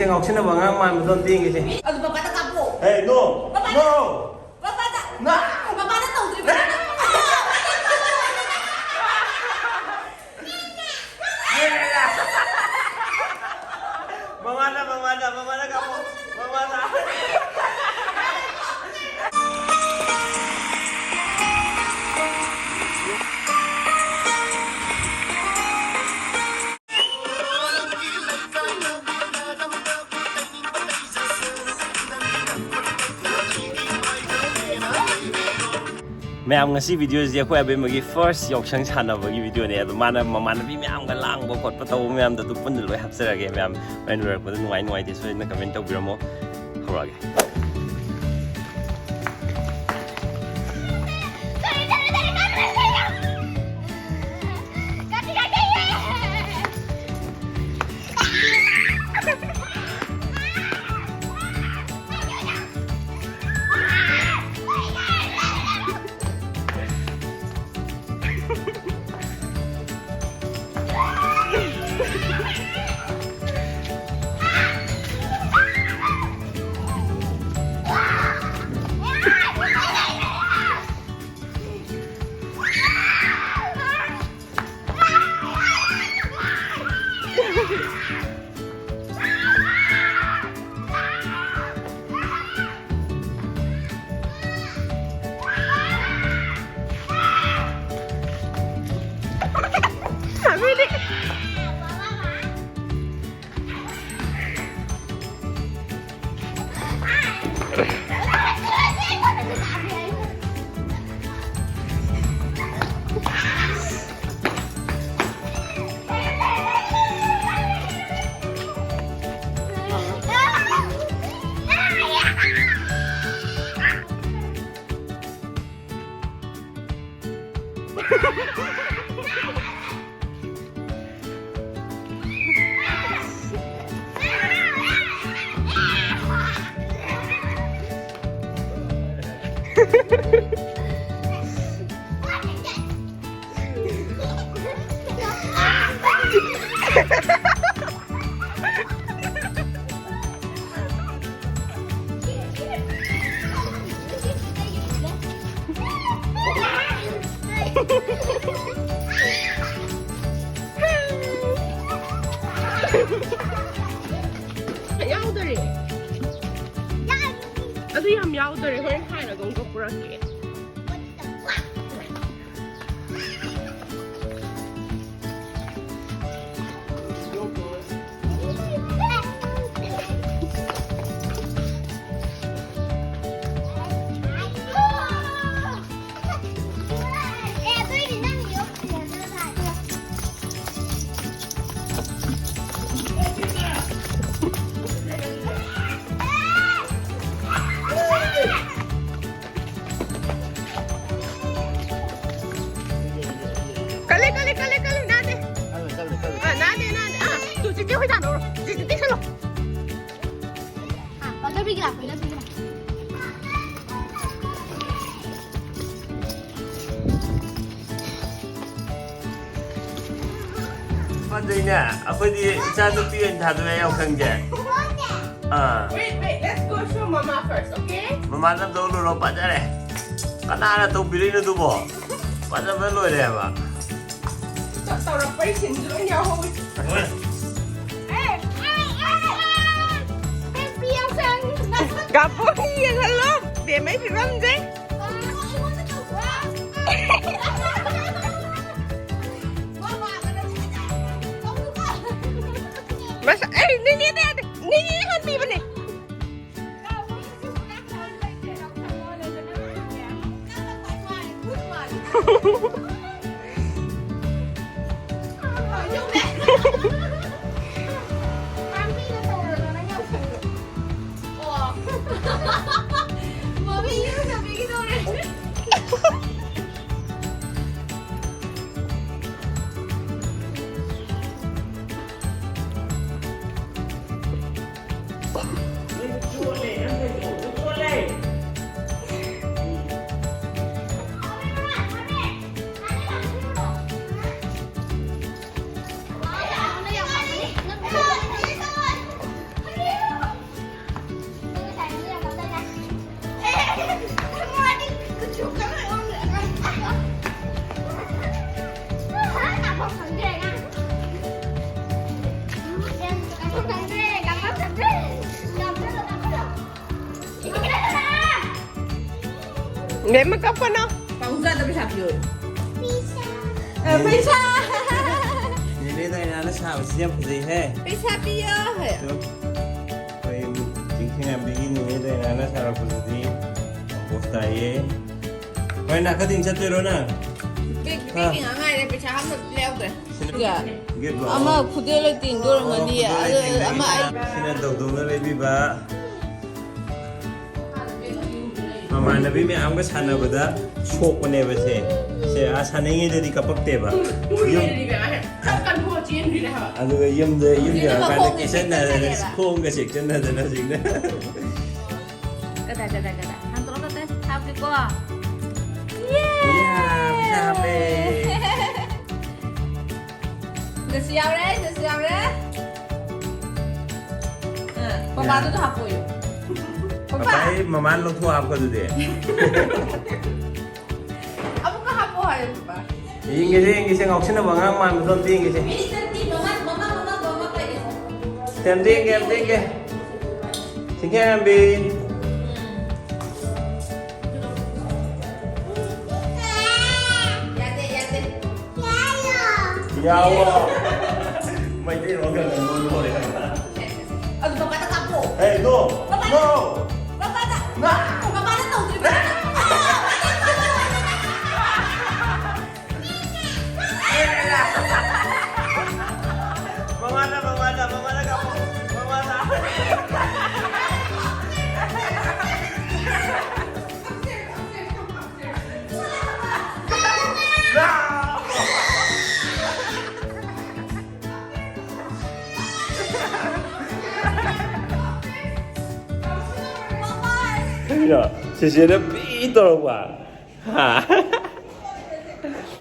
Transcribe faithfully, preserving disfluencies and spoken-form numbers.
ꯉꯥꯎꯁꯤꯟꯅꯕ ꯑꯉꯥꯡ ꯃꯥꯟꯕꯗꯣ ꯑꯝꯇ ꯌꯦꯡꯒꯦꯁꯦ꯫ ꯑꯗꯨ ꯄꯄꯥꯗ ꯀꯥꯞꯄꯣ꯫ Hey, no! ꯄꯄꯥꯗ! No! ꯄꯄꯥꯗ! No! ꯄꯄꯥꯗ ꯇꯧꯗ꯭ꯔꯤꯕ? ꯃꯃꯥꯗ, ꯃꯃꯥꯗ, ꯃꯃꯥꯗ ꯀꯥꯞꯄꯣ꯫ ꯃꯃꯥꯗ꯫ ꯃꯌꯥꯝ, ꯉꯁꯤ videoꯁꯤ ꯑꯩꯈꯣꯏ ꯑꯕꯦꯝꯃꯒꯤ first ꯌꯥꯎꯁꯪ ꯁꯥꯟꯅꯕꯒꯤ videoꯅꯦ꯫ ꯑꯗꯣ ꯃꯥꯅ ꯃꯃꯥꯟꯅꯕꯤ ꯃꯌꯥꯝꯒ ꯂꯥꯡꯕ ꯈꯣꯠꯄ ꯇꯧꯕ ꯃꯌꯥꯝꯗꯣ ꯑꯗꯨ ꯄꯨꯟꯅ ꯂꯣꯏ ꯍꯥꯞꯆꯔꯒꯦ꯫ ꯃꯌꯥꯝ, ꯍꯣꯔꯦꯟ ꯂꯣꯏꯔꯛꯄꯗ ꯅꯨꯡꯉꯥꯏ ꯅꯨꯡꯉꯥꯏꯇꯦ ꯁꯣꯏꯗꯅ comment ꯇꯧꯕꯤꯔꯝꯃꯣ꯫ ꯍꯧꯔꯛꯑꯒꯦ꯫ ꯌꯥꯎꯗꯔꯦ꯫ ꯑꯗꯨ ꯌꯥꯝ ꯌꯥꯎꯗꯔꯦ꯫ ꯍꯣꯔꯦꯟ ꯍꯥꯏꯔꯒ ꯑꯃꯨꯛꯀ ꯄꯨꯔꯛꯀꯦ꯫ ꯀꯜꯂꯦ, ꯀꯜꯂꯦ, ꯀꯜꯂꯦ, ꯀꯜꯂꯦ, ꯅꯥꯗꯦ꯫ ꯀꯜꯂꯦ, ꯀꯜꯂꯦ, ꯀꯜꯂꯦ꯫ ꯑ, ꯅꯥꯗꯦ, ꯅꯥꯗꯦ꯫ ꯑ, ꯇꯨ, ꯆꯤꯆꯦ ꯍꯣꯏ ꯇꯥꯟꯅꯧꯔꯣ꯫ ꯆꯤꯆꯦ, ꯆꯤꯆꯦ ꯆꯠꯂꯣ꯫ ꯑ, ꯄꯥꯖꯕꯤꯒꯤ ꯂꯥꯛꯄ, ꯄꯥꯖꯕꯤꯒꯤ ꯂꯥꯛꯄ꯫ ꯐꯖꯩꯅꯦ꯫ ꯑꯩꯈꯣꯏꯗꯤ ꯏꯆꯥ ꯅꯨꯄꯤ ꯑꯣꯏꯅ ꯊꯥꯗꯣꯛꯑꯦ ꯌꯥꯎꯁꯪꯁꯦ꯫ ꯑꯥ꯫ Wait, wait, let's go show mama first, okay? ꯃꯃꯥꯗ ꯑꯝꯇ ꯎꯠꯂꯨꯔꯣ, ꯐꯖꯔꯦ꯫ ꯀꯅꯥꯅ ꯇꯧꯕꯤꯔꯛꯏꯅꯣ ꯑꯗꯨꯕꯣ? ꯐꯖꯕ ꯂꯣꯏꯔꯦ ꯍꯥꯏꯕ꯫ ꯇꯧꯔꯛꯄꯩ ꯁꯤꯟꯁꯨ ꯂꯣꯏ ꯌꯥꯎꯍꯧꯋꯤ꯫ ꯀꯥꯄꯣꯛ ꯌꯦꯡꯍꯜꯂꯣ, ꯕꯦꯝꯃꯩ ꯐꯤꯕꯝꯁꯦ꯫ ꯃꯁ-, ꯑꯩ ꯅꯤꯅꯦꯗ ꯌꯥꯗꯦ, ꯅꯤꯅꯦ ꯍꯟꯕꯤꯕꯅꯦ꯫ ꯕꯦꯝꯃ ꯀꯞꯀꯅꯣ꯫ ꯄꯥꯕꯨꯡꯆꯥꯗ ꯄꯩꯁꯥ ꯄꯤꯌꯣ꯫ ꯑ, ꯄꯩꯁꯥ꯫ ꯅꯦꯅꯦ ꯗꯥꯏꯅꯥꯅ ꯁꯥꯕꯁꯤ ꯌꯥꯝ ꯐꯖꯩꯍꯦ꯫ ꯄꯩꯁꯥ ꯄꯤꯌꯣ ꯍꯥꯏ꯫ ꯑꯗꯣ ꯑꯩꯈꯣꯏ ꯆꯤꯡꯈꯦꯉꯥꯝꯕꯤꯒꯤ ꯅꯦꯅꯦ ꯗꯥꯏꯅꯥꯅ ꯁꯥꯔꯛꯄꯁꯤꯗꯤ ꯌꯥꯝ ꯄꯣꯁ ꯇꯥꯏꯌꯦ꯫ ꯍꯣꯏ, ꯅꯥꯀꯗꯤꯡ ꯆꯠꯇꯣꯏꯔꯣ ꯅꯪ? ꯕꯦꯛ, ꯍꯥ? ꯕꯦꯛꯀꯤ ꯉꯥꯛ ꯉꯥꯏꯔꯦ, ꯄꯩꯁꯥ ꯑꯝꯇ ꯌꯥꯎꯗ꯭ꯔꯦ꯫ ꯁꯤꯅ ꯒꯦꯠꯂꯣ? ꯑꯃ ꯈꯨꯗꯦ ꯂꯩꯇꯦꯡꯗꯣ ꯑꯣꯏꯔꯝꯒꯅꯤꯌꯦ꯫ ꯑꯣ, ꯈꯨꯗꯦ ꯑꯗꯨ ꯂꯩꯇꯦꯡꯗꯣ꯫ ꯑꯃ ꯑꯩ ꯁꯤꯅ ꯗꯧꯗꯧꯅ ꯂꯩꯕꯤꯕ꯫ ꯃꯃꯥꯟꯅꯕꯤ ꯃꯌꯥꯝꯒ ꯁꯥꯟꯅꯕꯗ ꯁꯣꯛꯄꯅꯦꯕ ꯁꯦ꯫ ꯁꯦ, ꯑꯥ ꯁꯥꯟꯅꯉꯩꯗꯗꯤ ꯀꯞꯄꯛꯇꯦꯕ꯫ ꯌꯨꯝ, ꯈꯔ ꯀꯟꯊꯣꯛꯑ ꯆꯦꯟꯈ꯭ꯔꯤꯅꯦ ꯍꯥꯏꯕ꯫ ꯑꯗꯨꯒ ꯌꯨꯝꯗ, ꯌꯨꯝ ꯌꯧꯔꯀꯥꯟꯗ ꯃꯈꯣꯡꯁꯦ ꯀꯦꯁꯟꯅꯗꯅ, ꯆꯤꯛꯄꯅꯦꯕ꯫ ꯈꯣꯡꯒ ꯆꯤꯛꯁꯟꯅꯗꯅ ꯍꯧꯖꯤꯛꯅ꯫ ꯀꯗꯥꯏ, ꯀꯗꯥꯏ, ꯀꯗꯥꯏ? ꯍꯥꯡꯗꯣꯛꯑꯣ, ꯀꯗꯥꯏ? ꯍꯥꯞꯀꯦꯀꯣ꯫ ꯌꯦ! ꯌꯥ, ꯄꯩꯁꯥ ꯍꯥꯞꯄꯦ꯫ ꯗꯁꯨ ꯌꯥꯎꯔꯦ, ꯗꯁꯨ ꯌꯥꯎꯔꯦ꯫ ꯑ, ꯄꯄꯥꯗꯨꯗ ꯍꯥꯞꯄꯣꯌꯨ꯫ ꯄꯄꯥ! ꯄꯄꯥ, ꯑꯩ ꯃꯃꯥꯅ ꯂꯧꯊꯣꯛ ꯍꯥꯞꯄ ꯑꯗꯨꯗꯤ꯫ ꯑꯃꯨꯛꯀ ꯍꯥꯞꯄꯣ ꯍꯥꯏꯌꯨ, ꯄꯄꯥ꯫ ꯌꯦꯡꯒꯦꯁꯦ, ꯌꯦꯡꯒꯦꯁꯦ, ꯉꯥꯎꯁꯤꯟꯅꯕ ꯑꯉꯥꯡ ꯃꯥꯟꯕꯗꯣ ꯑꯝꯇ ꯌꯦꯡꯒꯦꯁꯦ꯫ ꯃꯤꯅꯤꯠ ꯇꯔꯥꯗꯤ ꯃꯃꯥ, ꯃꯃꯥ, ꯃꯃꯥ, ꯃꯃꯥ ꯄꯥꯏꯒꯦꯁꯦ꯫ ꯑꯝꯇ ꯌꯦꯡꯒꯦ, ꯑꯝꯇ ꯌꯦꯡꯒꯦ꯫ ꯆꯤꯡꯈꯦꯉꯥꯝꯕꯤ꯫ ꯎꯝ꯫ ꯌꯥꯗꯦ, ꯌꯥꯗꯦ꯫ ꯌꯥꯋꯣ꯫ ꯃꯩꯇꯩꯂꯣꯟꯒ ꯂꯣꯟ ꯂꯣꯟꯂꯦ ꯅꯪꯅ꯫ ꯑꯗꯨ ꯄꯄꯥꯗ ꯀꯥꯞꯄꯣ꯫ Hey, no. ꯄꯄꯥꯗ꯫ No. ꯄꯄꯥꯗ꯫ ꯅꯥ꯫ ꯄꯄꯥꯗ ꯇꯧꯗ꯭ꯔꯤꯕ꯫ ꯃꯃꯥꯗ, ꯃꯃꯥꯗ, ꯃꯃꯥꯗ ꯀꯥꯞꯄꯣ꯫ ꯃꯃꯥꯗ꯫ ꯀꯩꯅꯣ? ꯆꯦꯆꯦꯗ ꯄꯤ ꯇꯧꯔꯛꯄ? ꯍꯥ?